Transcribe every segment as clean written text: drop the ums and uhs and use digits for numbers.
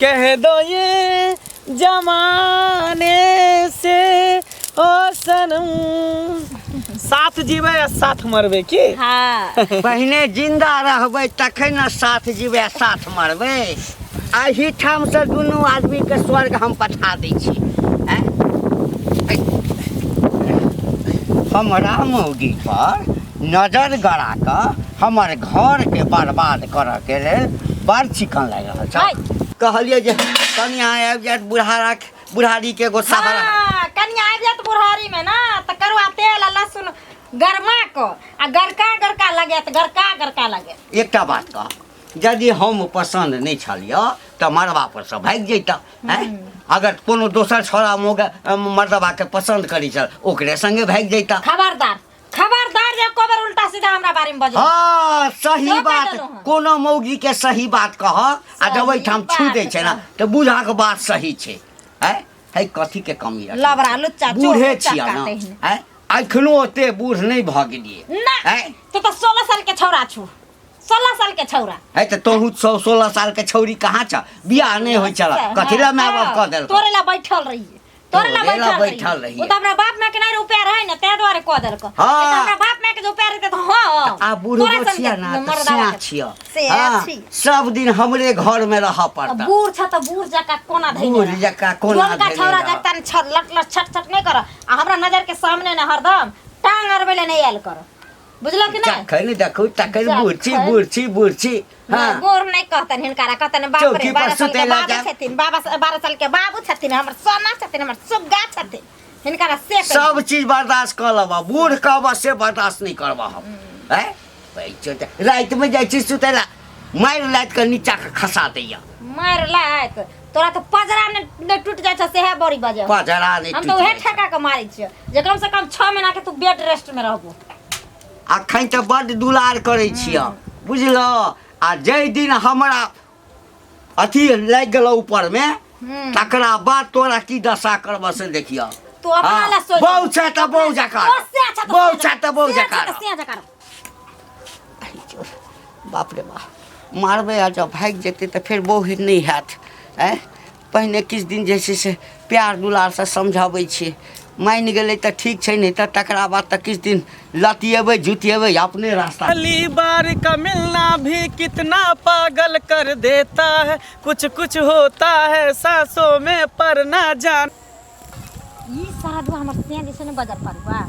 कह दो ये जमाने से ओ सनम। साथ जीबै आ साथ मरबै की? हाँ। पहिने जिंदा रहबै तखन ने साथ जीबै आ साथ मरबै। एहि ठामसँ दुनू आदमीके स्वर्ग हम पठा दै छी। आँय? हमरा मौगी पर नजर गड़ा कऽ हमर घरके बर्बाद करऽके लेल बड़ चिकन लागि रहल छै। कहलियै जे कनिया आबि जायत बुढ़ारा बुढ़ारी के एगो सहारा। हाँ, कनिया आबि जायत बुढ़ारी में ना तऽ करुआ तेल आ लहसुन गरमा कऽ आ गरका गरका लगायत, गरका गरका लगायत। एकटा बात कह, यदि हम पसन्द नहि छलियै तऽ मड़बा पर सँ भागि जैतऽ। आँय? अगर कोनो दोसर छौड़ा मोगा मर्दबा के पसन्द करै छल ओकरे संगे भागि जैतऽ। खबरदार खबरदार जे एको बेर उल्टा सीधा हमरा बारे में बजै। हाँ, सही तो कह बात। देलहुँ हँ। कोनो मौगी के सही बात कह आ जब सही एहिठाम छू दै बात छै ना कह। तऽ बूढ़ा के बात सही छै। आँय? है कथी के कमी रखै लबड़ा छै? लुच्चा, चोर बूढ़े लुच्चा छियै ना। काटै हन। आँय? एखनो ओते बूढ़ नहि भऽ गेलियै। ना, आँय? तू तऽ 16 साल के छौड़ा छु, 16 साल के छौड़ा। है तऽ तोहू 16 साल के छौड़ी कहाँ छ? बियाह नहि होइ छल, कथी लए माय बाप कऽ देलकौ? तोरे ला बैठल रहियै, तोरे ला तोरे ला बैठल बैठल रहियै। रहियै। ओ तऽ हमरा बाप माय के नहि रुपया रहै ने, ताहि दुआरे कऽ देलकौ। हाँ। नहि तऽ हमरा बाप माय के जे रुपया रहतै तऽ हाँ, आ बूढ़ो तोरे सन छियै के ना, तऽ मर्दावा सियाँ के। छियै। सियाँ हाँ, छी। सब दिन हमरे घर में रहऽ पड़तै। तऽ बूढ़ छ तऽ बूढ़ जकाँ कोना धैने बूढ़ रह। जकाँ कोना जोनका धैने छौड़ा रह। जकाँ ने लट लट छट छट नहि करऽ, आ हमरा नजर के सामने ने हरदम टांग अड़बै लए नहि आयल करऽ, बुझलऽ कि नहि? जखन देखू तखन जखन। बूढ़ छी, बूढ़ छी, बूढ़ छी। नहि, हाँ। बूढ़ नहि कहतनि हिनकारा, कहतनि बाप रे, चौकी पर 12 साल के सुतै लए बाबू जायब। छथिन, 12 साल के बाबू छथिन, हमर सोना छथिन, हमर सुग्गा छथिन, हिनकारा से कहियौ। सब चीज बर्दाश्त कऽ लेबऽ, बूढ़ कहबऽ से बर्दाश्त नहि करबऽ हम। आँय? रातिमे जाइ छी सुतै लए, मारि लाति कऽ नीचा के खसा दैया। मारि लाति तोरा तऽ पजरा नहि टूटि जाइ छौ, सेहे बड़ी बजे। पजरा नहि हम तऽ टूटि उहे जाइ छै। ठेका के मारै छियौ जे कम से कम 6 महीना के तू बेड रेस्ट में रहबो। अखन तऽ बड्ड दुलार करै छियौ, बुझलऽ? आ जाहि दिन हमरा अथी लागि गेलौ ऊपर में, तकरा बाद तोरा की दशा करबऽ से देखियौ। तू अपना हाँ, ला सोच। बहु छै तऽ बहु जकाँ। ओ से छै तऽ बहु से छै तऽ बहु से छै जकाँ। तऽ से जकाँ। बाप रे बाप, मारबै आ जब भागि जेतै तऽ फेर बहु नहि हैत। आँय, पहिने किछु दिन जे छै से प्यार दुलारसँ समझाबै छियै, मानि गेलै तऽ ठीक छै, नहि तऽ तकरा बाद तऽ किछु दिन लतियेबै जुतियेबै अपने रास्ता। पहली बार का मिलना भी कितना पागल कर देता है, कुछ कुछ होता है सांसों में पर ना जान। ई सारा दुआ हमर सिया जे छै ने बजर परुआ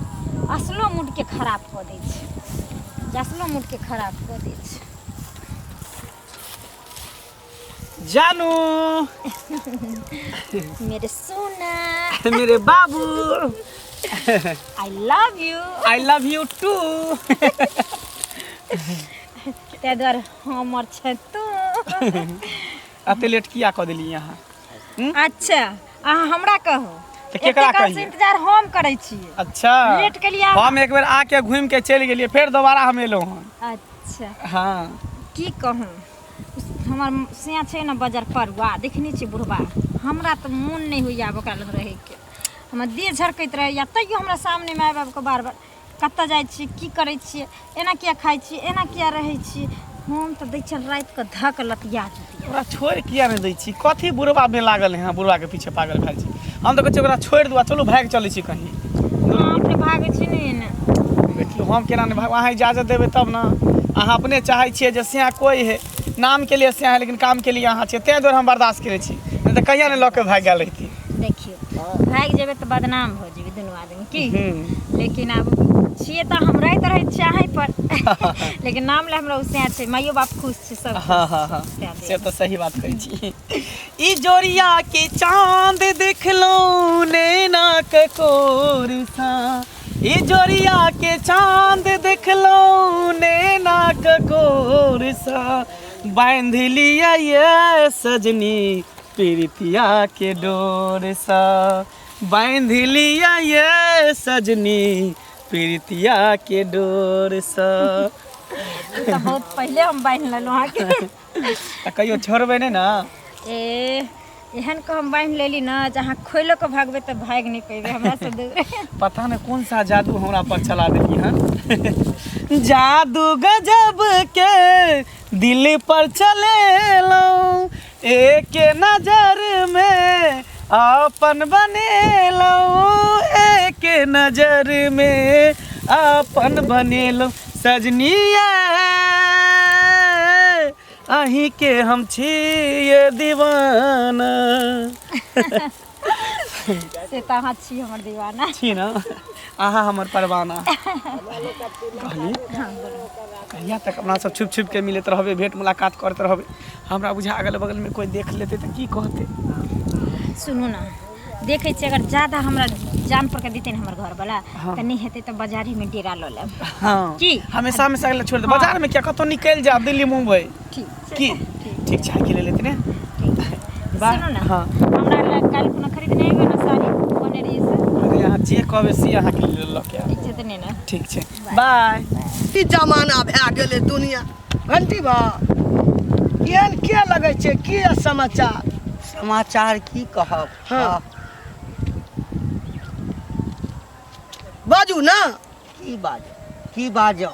असलो मूड के खराब कऽ दै छै, असलो मूड के खराब कऽ दै छै। जानू मेरे सोना, मेरे बाबू, I love you. I love you too. ताहि दुआरे हमर छै तू। एते लेट किया कऽ देलियै अहाँ? अच्छा, अहाँ हमरा कहू तऽ केकरा एते काल से कहियै? इंतजार हम करै छियै। अच्छा, लेट केलियै अहाँ। हम एक बेर आके घूमि के चलि गेलियै, फेर दोबारा हम एलहुँ हन। अच्छा। हाँ। की कहूँ, हमर सिया छै ने बजर परुआ, देखने छियै बुढ़बा, हमरा तऽ मोन नहि होइए आब ओकरा लग रहैके, हमर देह झरकैत रहैए, तैयो हमरा सामनेमे आबि आबि कऽ बार बार कतऽ जाइ छियै, की करै छियै, एना किया खाइ छियै, एना किया रहै छियै। हम तऽ दै छियनि रातिके धक लतिया जुतिया। ओकरा छोड़ि किया नहि दै छी? कथी बुढ़बा में लागल है, बुढ़बा के पीछे पागल भेल छी? हम तऽ कहै छी ओकरा छोड़ि दू आ चलू भागि चलै छी कहीं। अहाँ अपने भागै छी ने एने। देखियौ, हम केना नहि भागब, अहाँ इजाजत देबै तब ने। अहाँ अपने चाहै छियै जे सिया कोइ है, नाम के लिए सिया है लेकिन काम के लिए अहाँ छियै, ताहि दुआरे हम बर्दाश्त करै छी, नहि तऽ कहिया नहि लऽ के भागि गेल रहिती। देखियौ, भागि जेबै तऽ बदनाम भऽ जेबै दुनू आदमी की, लेकिन आब छियै तऽ हम रहैत रहै छियै अहीं पर, लेकिन नाम लए हमरा उसिया छै, माइयो बाप खुश छै, सब खुश हाँ, हाँ, छै। हाँ। तैं से तऽ सही बात कहै छी। ई जोरिया के चांद देखलहुँ नैना के कोर सा, ई जोरिया के चांद देखलहुँ नैना के कोर सा, बांधि लिअ ये सजनी प्रीतिया के डोर सा, बांधि लिअ ये सजनी प्रीतिया के डोर सा। ई तऽ बहुत पहिले हम बान्हि लेलहुँ अहाँके। तऽ कहियो छोड़बै नहि ने? ए, एहन के हम बान्हि लेली ने जे अहाँ खोलिओ कऽ भागबै तऽ भागि नहि पेबै हमरा से दूर। पता नहि कोन सा जादू हमरा पर चला देली हन, जादू गजब के दिल पर चलेलहुँ, एक नजर में अपन बनेलहुँ, एक नजर में अपन बनेलहुँ सजनिया, अहीं के हम छियै दीवाना। से तऽ अहाँ छी हमर दीवाना। छी ने अहाँ हमर परवाना। कहली कहिया तक अपना सब छुप छुप के मिलैत रहबै, भेंट मुलाकात करैत रहबै? हमरा बुझा अगल बगल में कोई देख लेतै तऽ की कहतै? सुनू ने, देखै छियै अगर ज्यादा हमरा जान पर के देतै ने हमर घरवाला तऽ नहि हेतै तऽ बाजारेमे डेरा लऽ लेब। हाँ की? हमेशा हमेशा के छोड़ दे बाजार में, क्या कतौ निकलि जाब दिल्ली मुंबई। ठीक छै। की ठीक छै के ले लेते ने। बाय। सुनू ने, हाँ हमरा लए काल्हि कोनो खरीदने अयबै ने साड़ी कहने रहियै से? अरे अहाँ जे कहबै से अहाँके लेल लऽ के आयब। ठीक छै तऽ नहि ने। ठीक छै, बाय। की जमाना भए गेलै दुनिया। घंटी बा केहन के लगै छै, की समाचार? समाचार की कहब? हाँ। बाजू ने। की बाजब, की बाजब?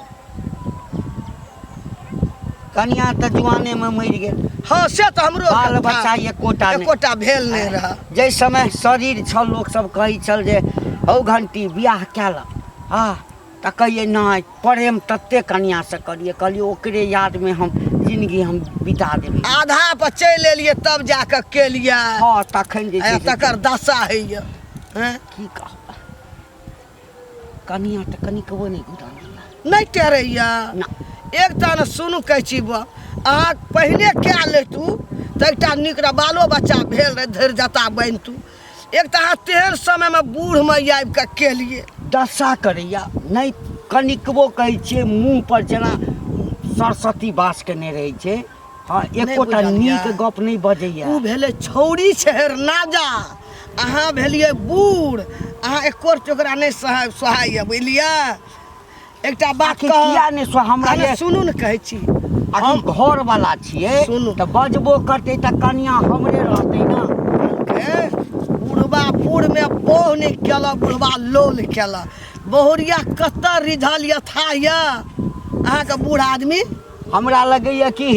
कनिया तऽ जुआनेमे मरि गेल। हाँ से तऽ हमरो बाल बच्चा एकोटा नहि, एकोटा भेल नहि रहए। जाहि समय शरीर छल लोक सब कहै छल जे हौ घंटी बियाह कए लऽ। हँ तऽ कहियै नहि, प्रेम तते कनियासँ करियै, कहलियै ओकरे यादमे हम जिंदगी हम बिता देबै। आधा पर चलि एलियै तब जाकऽ केलियै। हँ तखन जे छै से तकर दशा होइए। हैं? की कहब, कनिया तऽ कनिकबो नहि घुरानैया। नहि टेरैया ना। एकटा ने सुनू, कहै छी बा, अहाँ पहिने कए लैतू तऽ एकटा नीक रह बालो बच्चा भेल रहै, धरि जता बनितू। एक तऽ अहाँ तेहन समयमे बूढ़मे आबि कऽ केलियै। दशा करैया नहि कनिकबो, कहै छियै मुँह पर जेना सरस्वती वास केने रहै छै। हँ एकोटा बुझलियै। नीक गप नहि बजैया। ओ भेलै छौड़ी छेहर नाजा, अहाँ भेलियै बूढ़, अहाँ एको टुकड़ा नहि सहाय सोहाइए, बुझलियै? एकटा बात आखिर कह किया नहि सो हमरा अरे ये सुनू ने, कहै छी आखिर घर वाला छियै। सुनू। तऽ बजबो करतै तऽ कनिया हमरे रहतै ने। ए, बुढ़बा बूढ़मे बोह नहि केलक, बुढ़बा लोल केलक। बहुरिया कतऽ रिझल यथा यऽ अहाँके बूढ़ आदमी? हमरा लगैया कि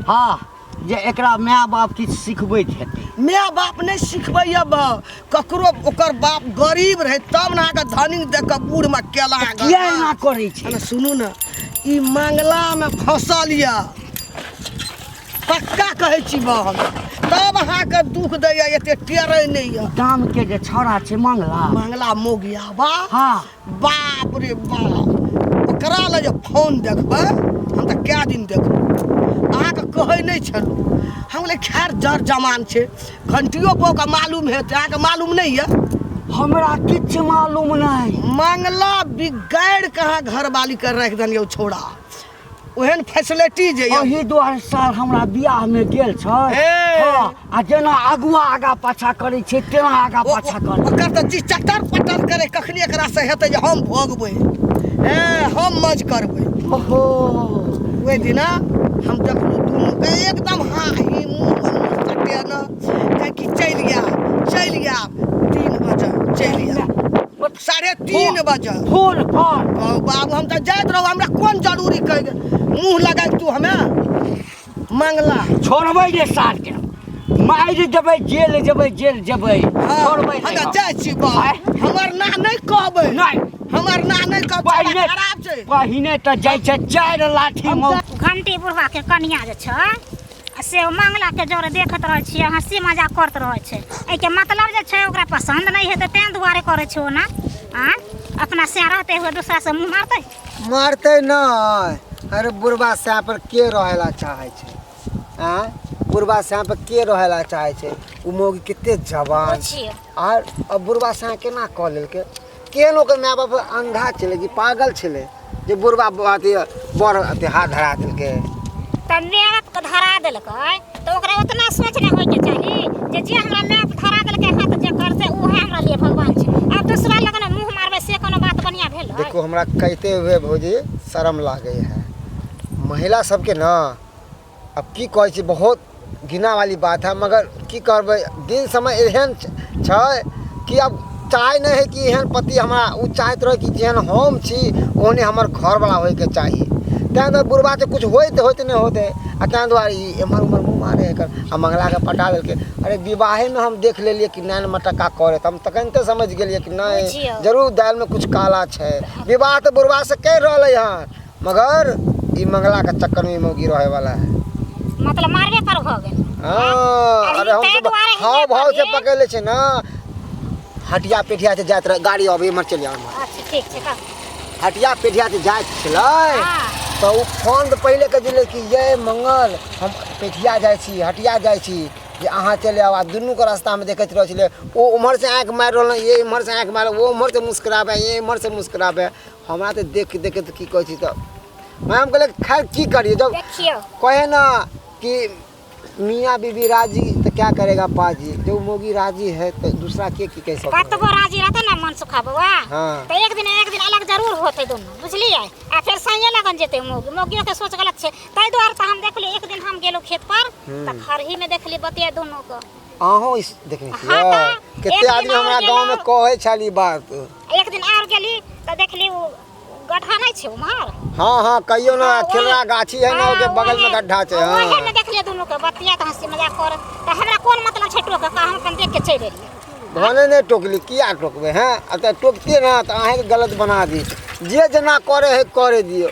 हँ जे एकरा माय बाप किछु सिखबैत हेतै। माय बाप नहि सिखबैया बा ककरो, ओकर बाप गरीब रहै तब ने अहाँके धनी देख कऽ बूढ़मे केला। किया एना करै छै? अरे सुनू ने, ई मांगलामे फँसल यऽ, पक्का कहै छी बा हम, तब अहाँके दुख दैया, एते टेरै नहि यऽ। गाम के जे छौड़ा छै मंगला, मांगला मोगिया बा। हाँ बाप रे बाप, ओकरा लए जे फोन देखबै हम तऽ कए दिन देखबै। अहाँके कहै नहि छलहुँ हम, कहलियै खैर जर जमान छै, घंटियो बौके मालूम हेतै। अहाँके मालूम नहि यऽ? हमरा किछु मालूम नहि। मांगला बिगाड़ि कऽ अहाँ घरवालीके राखि देलियै छौड़ा, ओहन फैसिलिटी जे यऽ। एहि दुआरे साल हमरा बियाह में गेल छै। हे। हाँ, आ जेना अगुआ आगा पाछा करै छै तेना आगा पाछा करै। ओकर तऽ जी चटर पटर करे, कखनी एकरा से हेतै जे हम भोगबै, ए हम मज करबै। ओहो, ओहि दिना हम देखलहुँ दुनूके एकदम हाही मुँह कटे न, कि चलि आयब चलि आयब, 3 बजे चलि आयब, 3:30 बजे फोन पर। कहू बाबू, हम तऽ जाइत रहू, हमरा कोन जरूरी कहि दे मुँह लगाय तू हमे मंगला। छोड़बै ने सार के, मारि देबै, जेल जेबै, जेल जेबै, छोड़बै हम नहि। तऽ जाइ छी बाबू, आँय? हमर ना नहि कहबै। नहि। हमर ना नहि कहबै, पहिने खराब छै। पहिने तऽ जाइ छै 4 लाठी मौ घंटी बुढ़वा के कनिया जे छै आ से ओ मंगला के जरे देखैत रहै छियै, हँसी मजाक करैत रहै छै। एहिके मतलब जे छै ओकरा पसन्द नहि हेतै, तें दुआरे करै छै ओना। आँ अपना से रहते हुए दूसरा से मुँह मारतै? मारतै नहि। अरे बुढ़बा सएह पर के रहै ला चाहै छै? आँय बुढ़बा सएह पर के रहै ला चाहै छै? ओ मौगी कते जवान पुछियौ। आर अब बुढ़बा सएह केना कऽ लेलकै? केहन ओकर माय बाप अंधा छलै कि पागल छलै जे बुढ़बा अथी बड़ अथी हाथ धरा देलकै? तऽ माय बापके धरा देलकै तऽ ओकरा उतना सोच नहि होइके चाही जे जे हमरा माय बाप धरा देलकै हाथ जकर से उएह हमरा लिए भगवान छै। आब दूसरा लग ने मुँह मारबै से कोनो बात बढ़िआँ भेल? देखो हमरा कहते हुए भौजी शर्म लागै है। महिला सबके न अब की कहै छी, बहुत घृणा वाली बात है, मगर की करबै, दिन समय एहन छै कि अब चाहै नहि है कि एहन पति हमरा। ओ चाहैत रहै कि जेहन हम छी ओहने हमर घरवला होइके चाही। ताहि दुआरे बुढ़बा से कुछ होइत होइत नहि होतै आ ताहि दुआरे ई एम्हर ओम्हर मुँह मारै एकर आ मङ्गलाके पटा देलकै। अरे विवाहेमे हम देख लेलियै कि नैन मटक्का करे, तऽ हम तखन तऽ समझि गेलियै कि नहि बुझियौ। जरूर दालिमे कुछ काला छै। विवाह तऽ बुढ़बा से करि रहलै हन, मगर ई मंगलाके चक्करमे ई मौगी रहैवला है। मतलब मारबे पर भऽ गेल। हँ, अभी अरे हम ताहि सब दुआरे हाव हियाँ भाव से पर पकड़ लै छै ने। हटिया पेठिया से जाइत रह गाड़ी अबै इम्हर चलि आउ इम्हर। अच्छा ठीक छै कह। हटिया पेठिया से जाइत छलै हँ। तऽ ओ फोन तऽ पहिले कहि देलै कि ये मंगल हम पेठिया जाइ छी हटिया जाइ छी जे अहाँ चलि आउ। आ दुनूके रास्तामे देखैत रहै छलै, ओ उम्हरसँ आँखि मारि रहल, ये इम्हरसँ आँखि मारि, ओ उम्हरसँ मुस्कुराबै, ये इम्हरसँ मुस्कुराबै। हमरा तऽ देख देखैत की कहै छी तऽ हम कहलियै खैर की करियै जब देखियौ कहे ना कि मियाँ बीबी राजी तो क्या करेगा पाजी, जब मोगी राजी है तो दूसरा के की कह सकते। कतबो राजी रहतै ने मन सुखा बौआ हाँ। तऽ एक दिन अलग जरूर होतै दुनू, बुझलियै? आ फेर सैये लगन जेतै मौगी, मौगियो के सोच गलत छै। ताहि दुआरे तऽ हम देखली एक दिन हम गेलहुँ खेत पर तऽ खरही में देखली बतिया दुनू के। अहूँ इस देखने हाँ छियै? तऽ, कते एक दिन आदमी आओर हमरा गाँव में गेलहुँ। कहै छल ई बात। एक दिन आर गेली तऽ देखली ओ गड्ढा नहि छै उम्हर। हाँ हाँ कहियो ना, हाँ, खेलरा गाछी है ना, ओके बगल में गड्ढा छै। हाँ, ओहे हाँ में देखलियै दुनू के बतिया तऽ हंसी मजाक कर, तऽ हमरा कोन मतलब छै टोके के, हम अपन देख के चलि एलियै। भने नहि टोकली, किया टोकबै हैं? आ तऽ टोकतियै ना तऽ अहाँके गलत बना दी। जे जेना करे है करे दियौ।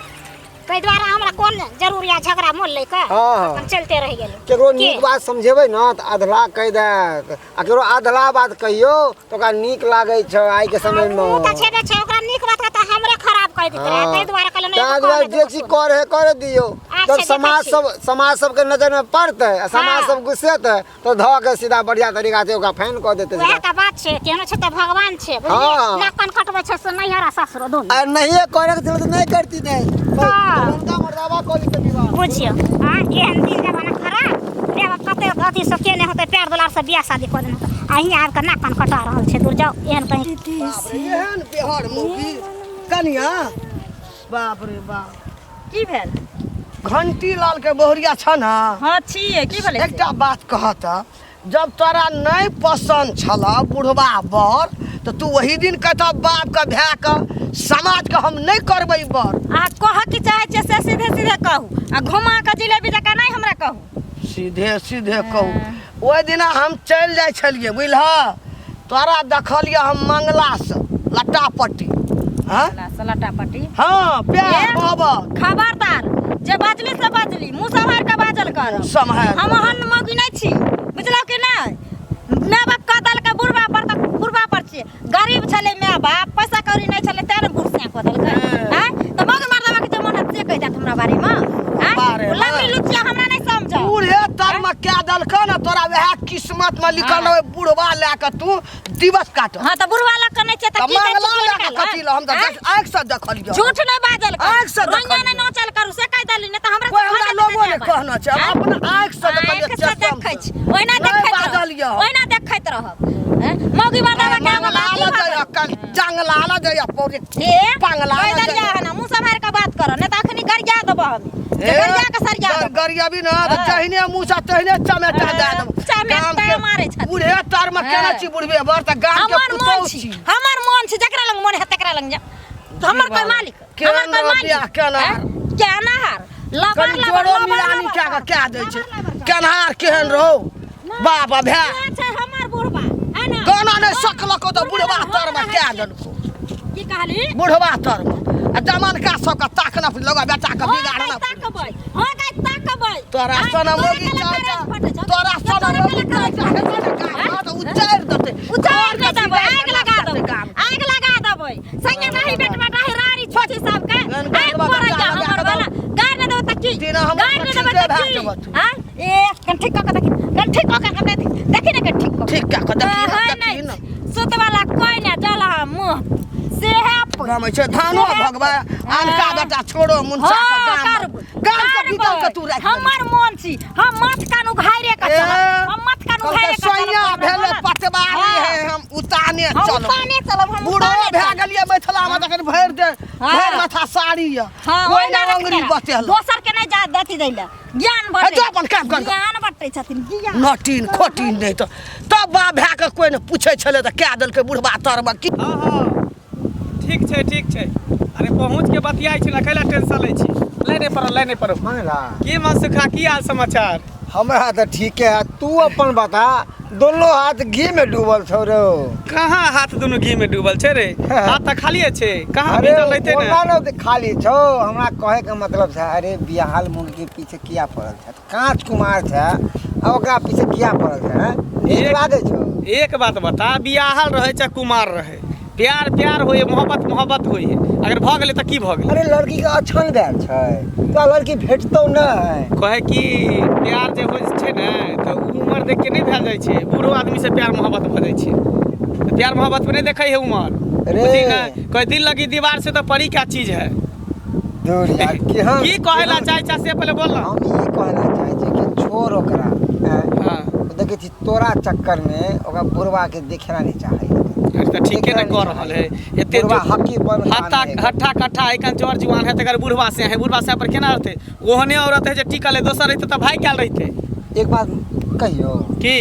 ताहि दुआरे हमरा कोन जरूर या झगड़ा मोल लै के हाँ, हाँ। अपन चलते रहि गेलहुँ। केकरो के? नीक बात समझेबै ना तऽ अधला कहि देत, आ केकरो अधला बात कहियौ तऽ ओकरा नीक लागै छै आइके समयमे। ओ तऽ छेबे छै, ओकरा नीक बात के तऽ हमरे खराब कहि दैत रहै, ताहि दुआरे कहलियै नहि ताहि दुआरे जे चीज करे है करे दियौ। अच्छा, जब देखै समाज छी। सब समाज सबके नजरमे पड़तै आ समाज हाँ। सब गुस्सेतै तऽ धऽ के सीधा बढ़िया तरीका से ओकरा फाइन कऽ देतै। वएह तऽ बात छै, केहनो छै तऽ भगवान छै, बुझलियै? हाँ। नाक कान कटबै छै से नैहर आ सासुर दुनू। आ नहिए करे के छलै तऽ नहि करती नहि। हाँ। पुरनका मर्दाबा कऽ लेतै विवाह। बुझियौ आ एहन दिन जमाना खराब, माय बाप कते अथी सब केने होतै, प्यार दुलार से बियाह शादी कऽ देने होतै, आ हियाँ आबि कऽ नाक कान कटा रहल छै। दूर जाउ एहन कहीं। बाप रे, एहन बेहर मौगी कनिया, बाप रे बाप। की भेल? घंटी लाल के बहुरिया छ ना? हाँ छियै, की भेलै से? एकटा बात कह तऽ, जब तोरा नहि पसन्द छल बुढ़वा बर तऽ तू ओही दिन कहता बाप के भाय के समाज के हम नहि करबै बर। अहाँ कहऽ की चाहै छियै से सीधे सीधे कहू, आ घुमा कऽ जिलेबी जकाँ नहि हमरा कहू। सीधे सीधे कहू। ओहि दिना हम चलि जाइ छलियै बुझलह, तोरा देखलियै हम मंगलासँ लट्टा पट्टी। हाँ? लट्टा पट्टी? हाँ, प्यार ए? मोहब्बत। खबरदार, जे बाजली से बाजली, मुँह सम्हारि कऽ बाजल कर। सम्हारि। हम ओहन मौगी नहि छी, बुझलहुँ कि नहि? माय बाप कऽ देलकै बुढ़बा पर तऽ बुढ़बा पर छियै। गरीब छलै माय बाप, पैसा कौड़ी नहि छलै, तेँ ने बुढ़ सैं कऽ देलकै। ए। आँय? तऽ मौगी मर्दाबा के जे मोन हैत से कहि देत हमरा बारेमे। आँय? बारे ओ लंगड़ी मे। लुच्चिया हमरा नहि समझ। बूढ़े तर में कए देलकै ने तोरा, वएह किस्मत में लिखल हाँ। रहे बुढ़वा लए कऽ तू दिवस काट। हाँ तऽ बुढ़वा लग कऽ नहि छै तऽ तऽ की कहै मंगला छी लए कऽ कथी लए? हम तऽ आँय? आँखि से देखलियै। झूठ नहि बाजल कर, आँखि से रोइयाँ देखलियै। नहि नोचल करू से कहि देली, नहि तऽ हमरा कोइ से हमरा भऽ जेतै लोगो नहि जाबे। कहना छै, हम आँय? अपना आँखि से देखलियै, आँखि से चश्म देखै से। छी, ओहिना नहि देखैत बाजल रहब, यऽ। ओहिना देखैत रहब। आँय? मौगी मर्दाबा के आगाँ मंगला बात की लए भऽ जाइए, गेल? कन जंगला लए जाइए, पौड़ी हे, पंगला कहि लए देलियै जाइए। हन, मुँह सम्हारि कऽ बात करऽ, नहि तऽ अखनी गरिया देबऽ हम। जे ए, गरिया कऽ सरिया देबऽ। गरियाबी ना तऽ हाँ। जहिने मुँह से तहिने चमेटा दए देबो। चमेटा गाम के मारै छथिन। बूढ़े तर में केना हाँ। छी बुढ़बे बर तऽ गाम के हमर मन पुतोहु छी, छी। हमर मन छी, जकरा लग मन है तकरा लग जा। हमर कोई मालिक, केहन हमर कोई रहत मालिक। बियाह, केना? हैं? केना हार? लबर कनि लबर जोरो लबर मिलानी लबर कए कऽ कए दै छै। लबर लबर। केनहार केहन रहौ बाप आ भाय। वएह छै हमर बुढ़बा, है ना? गाना नहि सकलको तऽ बुढ़बा हम तर में रहै कए छियै। देलको। की कहली? बुढ़बा तर में आ जमानका सबके ताकना लगा बेटा के हाँ, बिगाड़ना। गाय ताकबै, हाँ, गाय ताकबै। तोरा आँय, सन तोरा मोगी केला चाचा, करैत फटै छौ? तोरा के सन तोरा मोगी केला करैत चाचा हेतौ ने फटै छौ? गाम, तऽ उचारि देतै। उचारि घर के नहि देबै, सीधा आगि लगा देतै देबै, गाम। आगि लगा देबै। संगे नाही बेटवा नाही रारी छोटी सबके गन आगि गन पड़ै लगा जा हमर देबै। वाला। गारि नहि देबै तऽ की? दिना हमर गारि नहि देबै पछिके तऽ भए की? जेबऽ तू। आँय? ए, कन ठीक कऽ के देखी, कन ठीक कऽ के हमरा देखी, देखी ने कन ठीक कऽ के। ठीक कऽ के देखी ने, हँ, देखी नहि, ने। सुतवला कोइ नहि चल अहाँ मुँह सेहे गाम छै धानो भगवा अनका बेटा छोड़ो मुनसा के हाँ, गाम करबै, गाम के भीतर के तू राख हमर मोन छी, हम माथ कान उघाइरे के ए, चलब, हम माथ कान उघाइरे के चलब। सैया भेले पटवारी हाँ। है, हम उताने हम चलब, उताने चलब, हम बूढ़ो उताने भए चलब। गेलियै मिथिला मे तखन भरि दे हाँ। भरि माथा साड़ी यऽ हाँ, कोइ ओहिना नहि अंगुरी रखते रह। बतेलक। दोसर के नहीं जा अथी दै लए ज्ञान बटै, जो अपन काम कर। ज्ञान बटै छथिन ज्ञान। नटीन खोटीन नहि तऽ तब बाप भए कऽ कोइ नहि पूछै छलै तऽ कए देलकै बुढ़बा तरमे की। हाँ हाँ ठीक छै, ठीक छै। अरे पहुँच के बतियाइ छी ने, कैला टेंशन लै छी? लाइने पर, लाइने पर। मंगला। की मनसुखा, की हाल समाचार? हमरा तऽ ठीके है, तू अपन बता। दोनों हाथ घी में डूबल छौ रे। कहाँ हाथ दुनू घी में डूबल छै रे? हाथ तऽ खालिए छै, कहाँ अरे भीजल रहते ने? ओना ने खाली छौ, हमरा कहे के मतलब छै, अरे बियाहल मुंग के पीछे किया पड़ल छै? कांच कुमार छै आ ओकरा पीछे किया पड़ल छै, हैं? नीक लागै छौ? एक बात बता, बियाहल रहे चाहे कुमार रहे, प्यार प्यार होइए, मोहब्बत मोहब्बत होइए। अगर भऽ गेलै तऽ की भऽ गेलै? अरे लड़की के अछन भेल छै, तोरा लड़की भेटतौ नहि। कहै कि प्यार जे होइ छै ने तऽ उमर देख के नहि भेल जाइ छै, बूढ़ो आदमी से प्यार मोहब्बत भऽ जाइ छै। तऽ प्यार मोहब्बत में नहि देखै है उमर। अरे। बुझली ने, कहै दिल लगी दीवार से तऽ परी क्या चीज है। दूर यार, केहन की कहै ला चाहै छै से पहिले बोल ना। हम ई कहै ला चाहै छी कि छोड़ ओकरा, हैं? हाँ। देखै छी तोरा चक्कर में ओकरा बुढ़वा के देखेला नहीं चाहै। अरे तऽ ठीके ने कऽ रहल है एते। बुढ़वा हकी पर हट्टा हट्टा कट्ठा एखन जर जुआन है, तकर बुढ़वा से है, बुढ़वा से पर केना रहतै? ओहने औरत है जे टिकल है, दोसर रहतै तऽ भागि गेल रहितै। एक बात कहियो? की?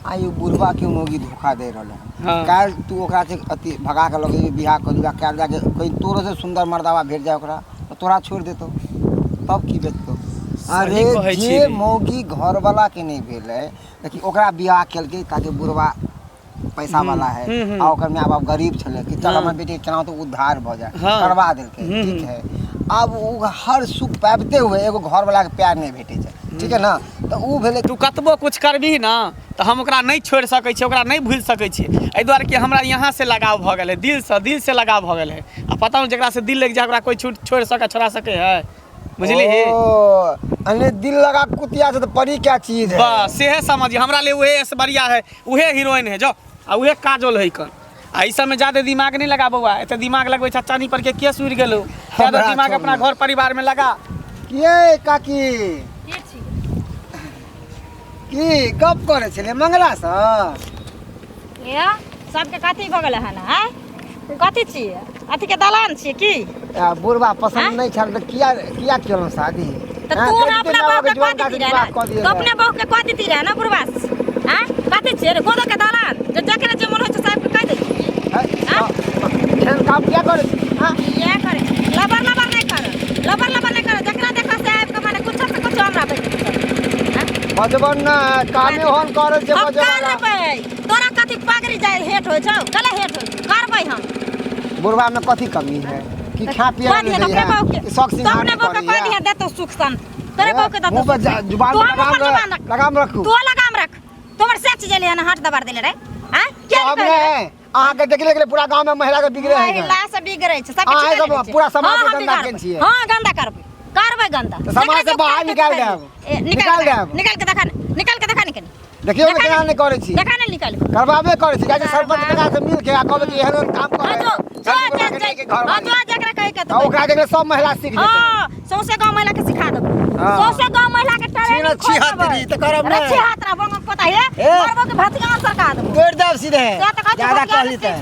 आइ उ बुढ़वा के मौगी धोखा दे रहल है। हाँ। काल्हि तू ओकरा से अथी भगा के लगे बियाह कर लिया, काल्हि जाके कहीं तोरो से सुंदर मर्दावा भेट जाए ओकरा तऽ तोरा छोड़ देतौ, तब की बेचतौ? सही अरे कहै छी जे रे। मौगी घरवाला के नहीं भेलै, लेकिन ओकरा बियाह केलकै ताकि बुढ़वा पैसा वाला है आ ओकर माय बाप गरीब छलै कि चल हमर बेटी के केना तो उद्धार भऽ जाए, करवा देलकै। ठीक है, आब ओ हर सुख पाबिते हुए एगो घरवाला के प्यार नहि भेटै छै, ठीक है ना? तऽ उ भेलै। तू कतबो कुछ करबिही ना तऽ हम ओकरा नहि छोड़ि सकै छियै, ओकरा नहि भूलि सकै छियै, एहि दुआरे कि हमरा यहाँ से लगाव भऽ गेल है, दिलसँ, दिलसँ लगाव भऽ गेल है। आ पता नहि जकरासँ दिल लागि जाय ओकरा कोइ छूट छोड़ि सकै, छोड़ा सकै है? बुझलिही? ओ अने दिल लगा कुतिया से तो परी क्या चीज है। बस सेहे समझी, हमरा ले उहे ऐश्वर्या है, उहे हीरोइन है जो आ उहे काजोल है कन। आ ई सबमे ज्यादा दिमाग नहीं लगा बौआ, एते दिमाग लगबै छै चानी पर के केस उड़ि गेलौ। ज्यादा हमरा दिमाग छोड़ अपना ना। घर परिवार में लगा। ये काकी। के छी? की गप करै छलै मंगला सँ? ये सबके कथी भऽ गेलै हन? आँय, कथी छियै? अथी के दलान छियै की? आ बुढ़वा पसंद आँय? नहि छल तऽ किया किया केलहुँ शादी? तऽ हाँ, तू कहि ने दितै अपना माय बहू बापके के जुआन कह काकी देती रहे विवाह ने, कऽ दियै तो अपने बहू के कह देती रहे ने बुढ़वा से? आँय, कथी छियै रे गोदो के दलान जे जकरा जे मन होइ छै साहब के कहि दै छियै? है, एहन काम किया करै छी? हाँ? इएह करै छै। लबर लबर नहि कर, लबर लबर नहि कर। जकरा देखऽ से आबि कऽ माने कुछो से कुछो हमरा बैठ। बजबन ने कामे होन करै छै हम बजै वाला। करबै तोरा कथी पगड़ी जाय हेठ होइ छौ, गले हेठ होइ छौ, करबै हम। बुढ़वा में कथी कमी है कि खा पिया कह नहीं दिहे दै अपने है बहू के, कि शौक तो सिंगार अपने नहीं बहू के कह करैया? दिहे देतौ सुख शांति, तोरे बहू के देतौ मुँह पर सुख। जुबान तू पर हम लगाम अपन जुबान रख। लगाम रखू। तू लगाम रख। तोमर से चीज एले हन हाथ दबार देले रे। हां, क्या तो हम नहीं, अहाँके देखले गेलै पूरा गाँव में महिला के बिगड़े है। महिला सब बिगड़ै छै, सबके अहाँ छितरै सब छै। पूरा समाज हाँ, के हम गंदा बिगाड़बै। केने छियै। हाँ, गंदा करबै, करबै गंदा। तऽ समाज से जकरा बाहर जे निकालि उखाड़तै देब। ए, निकाल निकालि के देखा, देब। निकाल के देखा ने, निकाल के देखा ने कनी। देखियौ ने देखा केना ने। नहि करै छी। देखा ने निकाल के। करबाबे करै छी, जाके सरपंच काका से मिल के आ कहबै कि एहन एहन काम हाँ करै जो जो जे जे घर हाँ जो जकरा कहे के आ ओकरा देखले सब महिला सीख जेतै। हाँ, सौंसे गांव महिला के सिखा देबै। हाँ। सौंसे गांव महिला के ट्रेनिंग छी खोल हाथ देबै। दी, तऽ करब अरे नहि। छी हाथ रा बंग पता है ए। मरबो के भतिया सरका देबो। तोड़ि देब सीधे। से तऽ कहै छी ज्यादा भतिया कहली के तऽ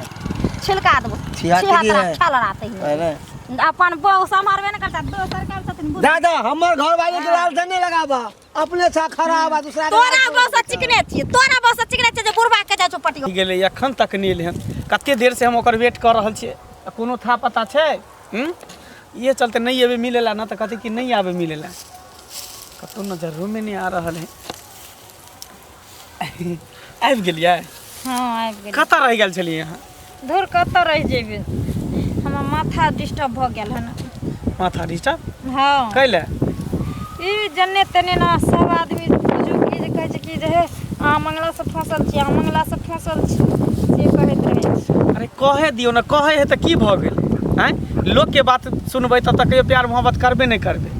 छिलका देबो। छी हाथ छी हाथ दी रा है। खेल राते ही पहिले अपन बहू सम्हारबे ने करता, दोसर के छथिन बुझ। दादा हमर घरवाली के लाल से नहीं लगाबा, अपने छा खराब आ दूसरा के तोरा लाल से बस चिकने छियै, तोरा बस चिकने छियै जे बुढ़बा के जाइ छौ पटियो गेलै एखन तक नहि एलै हन, कते देर से हम ओकर वेट कऽ रहल छियै आ कोनो था पता छै? हूँ, इहे चलते नहि एबै मिलै ला ना तऽ कहतै कि नहि आबै मिलै ला। कतहु नजरोमे नहि आ रहल है। आबि गेलियै? हँ, आबि गेलियै। कतऽ रहि गेल छलियै अहाँ? धुर, कतऽ रहि जेबै, हमर माथा डिस्टर्ब भऽ गेल हन। माथा डिस्टर्ब? हँ। कैले? ई जन्ने तन्ने ना सब आदमी बुझू कि जे कहै छै कि जे हे अहाँ मंगलासँ फँसल छी, अहाँ मंगलासँ फँसल छी, से कहैत रहै छै। अरे कहे दियौ ने, कहै है तऽ की भऽ गेलै? आँय, लोकके बात सुनबै तब तक कहियो प्यार मोहब्बत करबे नहि करबै।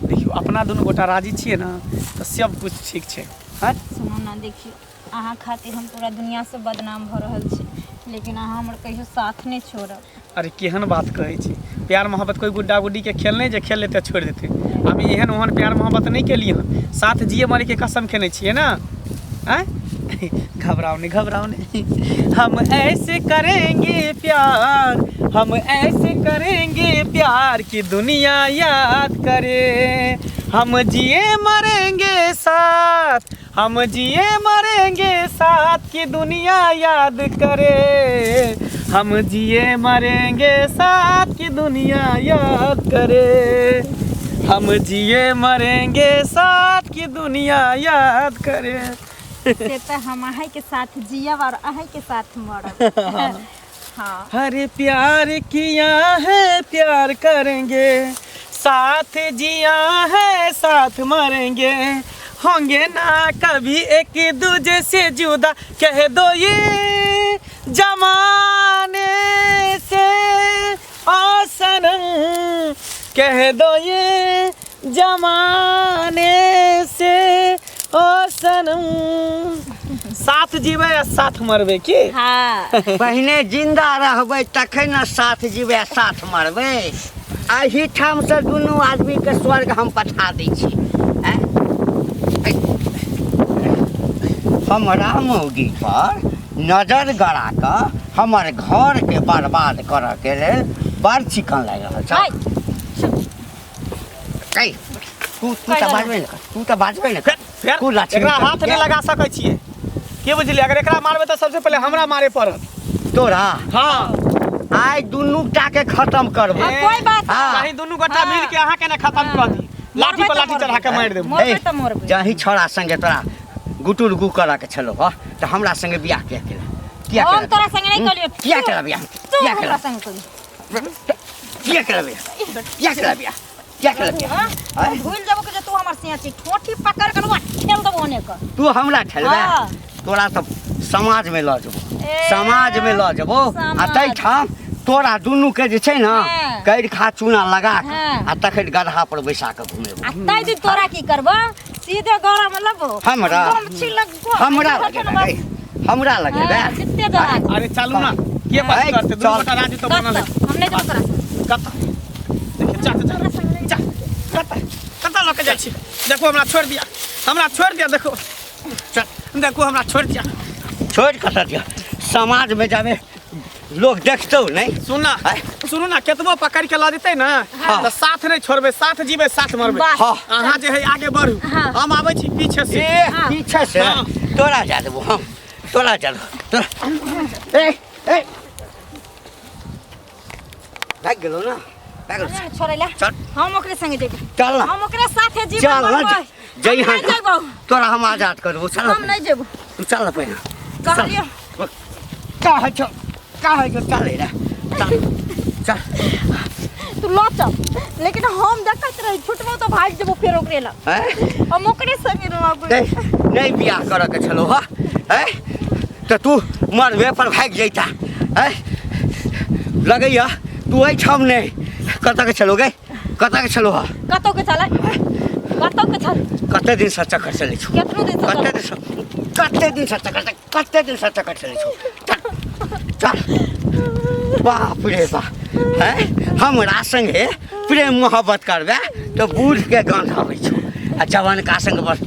देखियौ, अपना दुनू गोटा राजी छियै ने तऽ सब कुछ ठीक छै। आँय, सुनू ने, देखियौ, अहाँ खातिर हम पूरा दुनिआँसँ बदनाम भऽ रहल छी, लेकिन अहाँ हमर कहियो साथ नहि छोड़ब। अरे केहन बात कहै छी? प्यार मोहब्बत कोइ गुड्डा गुड्डीके खेल नहि जे खेल लेतै छोड़ि देतै। हम एहन ओहन प्यार मोहब्बत नहि केलियै हन, साथ जिए मरैके कसम खेने छियै ने। आँय, घबराओ नहीं, घबराओ नहीं, हम ऐसे करेंगे प्यार, हम ऐसे करेंगे प्यार कि दुनिया याद करे। हम जिए मरेंगे साथ, हम जिए मरेंगे साथ कि दुनिया याद करे। हम जिए मरेंगे साथ कि दुनिया याद करे। हम जिए मरेंगे साथ की दुनिया याद करे। से तऽ हम अहाँके साथ जियब और अहाँके साथ मरब। हाँ। हरे प्यार किया है प्यार करेंगे, साथ जिया है साथ मरेंगे, होंगे ना कभी एक दूजे से जुदा, कह दो ये जमाने से ओ सनम, कह दो ये जमाने से ओ सनम। साथ जीबै आ साथ मरबै की? हाँ। पहिने जिंदा रहबै तखन ने साथ जीबै आ साथ मरबै। एहि ठामसँ दुनू आदमीके स्वर्ग हम पठा दै छी। आँय? हमरा मौगी पर नजर गड़ा कऽ हमर घरके बर्बाद करऽके लेल बड़ चिकन लागि रहल छौ। ऐ, तू तू तऽ बाजबे ने कर, तू तऽ बाजबे ने कर। फेर तू लक्ष्मी एकरा हाथ के- नहि लगा सकै छियै के बुझलियै? अगर एकरा मारबै तऽ सबसे पहिले हमरा मारे पड़त। तोरा? हाँ। आइ दुनू टा के खत्म करबो। हाँ, कोई बात नहीं। हाँ। कहीं दुनू गोटा हाँ। मिल के अहाँ के ने खत्म कऽ दी, लाठी पर मरबै तऽ लाठी चढ़ा के मरबै। मारि देबो। मरबै तऽ मरबै। जही छोड़ा संगे तोरा गुटुर गु करऽ के छलो ह तऽ हमरा संगे बियाह किया केला? किया हम केला? तोरा संगे नहि कलियो। किया केला बियाह? तू किया हमरा केला? संगे कलियो। किया केला बियाह? किया केला बियाह? किया केला बियाह? हाँ? आँय? भूल जाबो के जे तू हमर सिया छी, ठोठी पकड़ के नुआ ठेल देबो ओने के। तू हमरा ठेलबे? हाँ। तोरा तऽ समाज में लऽ जेबो, ए, समाज में लऽ जेबो आ समाज। ताहिठाम तोरा दुनू के जे छै ने हाँ। कैर खा चूना लगा कऽ हाँ। आ तखन गदहा पर बैसा कऽ घुमेबो। आ तै दिन तोरा की करबो? सीधे गौरा में लेबो। हमरा? गमछी लगबो। हमरा लगेबे? रे, हमरा लगेबे? हाँ, जिते जरा। अरे चलू ना, के बात ऐ, करते? दुनू चल। गोटा राजू तऽ बनल है। कत्ता? हम नहि जेबो तोरा संगे। कत्ता? देखिए, जा जा जा कत्ता कत्ता लऽ के जाइ छी? देखो हमरा छोड़ि दिया, हमरा छोड़ि दिया, देखो चल। देखो हमरा छोड़ि दिया। छोड़ि कतऽ दिअ? समाज में जाबे लोग देखतौ नहि। सुन ना, आँय? सुनू ना, केतबो पकड़ के लऽ जेतै ने हाँ। तऽ साथ नहि छोड़बै, साथ जीबै साथ मरबै। वाह। हाँ। अहाँ जे है आगे बढ़ू, हाँ। हम आबै छी पीछे से। ए, हाँ। पीछे से? हाँ। तोरा जा देबो हम, तोरा जा देबो तोरा। ए ए भागि गेलौ ना, भागि गेलौ। नहि छोड़ै ला। चल। हम ओकरे संगे जेबै। चल ना। हम ओकरे साथे जीबै चल ना, मरबै। जइहा हम नहि ना। जेबौ। तोरा हम आजाद करबो, चल। हम नहि जेबौ। तू चल ना पहिने। कहलियौ। का होइ छौ, का होइ छौ? चल रे, चल चल। तू लऽ चल, लेकिन हम देखैत रही, छुटबो तऽ भागि जेबो फेर ओकरे लग। हैं? हम ओकरे संगे रहबै। नहीं नहीं बियाह करऽ के छलौ ह, हैं? तऽ तू मरबे पर भागि जैता। हैं? लगैया तू एहिठाम नहि। कतऽ के छलौ गे? कतऽ के छलौ ह? कतौ के चलै, कतौ के चल। कते दिन से चक्कर चलै छौ? केतनो दिन से कते चलै। दिन से, कते दिन से चक्कर, कते दिन से चक्कर चलै छौ? चल चल। बाप रे बाप, हैं? हमरा संगे प्रेम मोहब्बत करबे तऽ बूढ़ के गंध अबै छौ आ जवानका संग बस